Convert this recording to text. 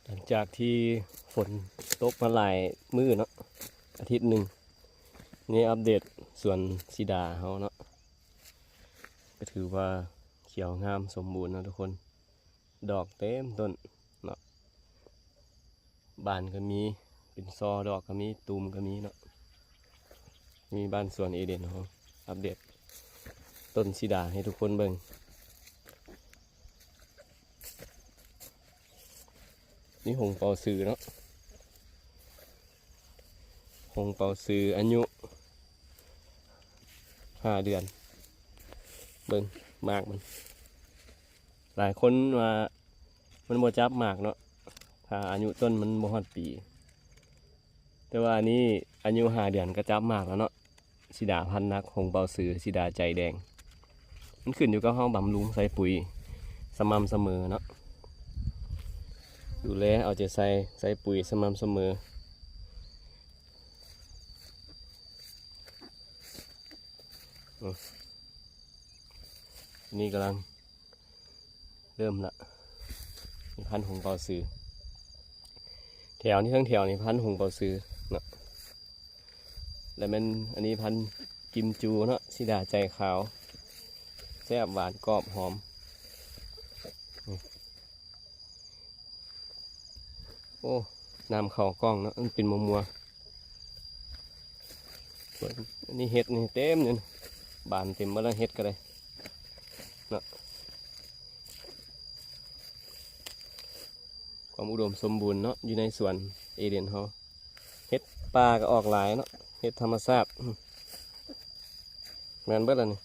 ຫຼັງຈາກທີ່ຝົນຕົກມາຫຼາຍມື້ເນາະ ອາທິດໜຶ່ງ ນີ້ອັບເດດສວນສີດາເຮົາເນາະ ກໍຖືວ່າຂຽວງາມສົມບູນເນາະທຸກຄົນ ດອກເຕັມຕົ້ນເນາະ ບານກໍມີ ເປັນຊໍ່ດອກກໍມີ ຕູມກໍມີເນາະ. ນີ້ບ້ານສວນເອເດນເຮົາ ອັບເດດຕົ້ນສີດາໃຫ້ທຸກຄົນເບິ່ງ. ນີ້ຫົງເປົາຊືເນາະ ຫົງເປົາຊືອາຍຸຫ້າເດືອນ ເບິ່ງໝາກມັນ ຫຼາຍຄົນວ່າມັນບໍ່ຈັບໝາກເນາະ ຖ້າອາຍຸຕົ້ນມັນບໍ່ຮອດປີ ແຕ່ວ່າອັນນີ້ອາຍຸຫ້າເດືອນກໍຈັບໝາກແລ້ວເນາະ. ສີດາພັນນັກ ຫົງເປົາຊື ສີດາໃຈແດງ ມັນຂຶ້ນຢູ່ກັບເຮົາບຳລຸງໃສ່ປຸ໋ຍສະໝ່ຳສະເໝີເນາະ ດູແລເອົາໃຈໃສ່ ໃສ່ປຸ໋ຍສະໝ່ຳສະເໝີ. ນີ້ກຳລັງເລີ່ມລະ ນີ້ພັນຫົງເປົາຊື ແຖວນີ້ ທັງແຖວນີ້ພັນຫົງເປົາຊືເນາະ ແລະແມ່ນອັນນີ້ພັນກິມຈູເນາະ ສີດາໃຈຂາວ ແຊບຫວານກອບຫອມ. ໂອ້ ນ້ຳເຂົ້າກ້ອງເນາະ ມັນເປັນມົວໆ ເບິ່ງ ອັນນີ້ເຫັດນີ້ເຕັມຢູ່ ບານເຕັມໝົດແລ້ວ ເຫັດກໍໄດ້ເນາະ. ຄວາມອຸດົມສົມບູນເນາະ ຢູ່ໃນສວນເອເດນເຮົາ ເຫັດປ່າກໍອອກຫຼາຍເນາະ ເຫັດທຳມະຊາດ ແມ່ນເບິດແລ້ວນີ້.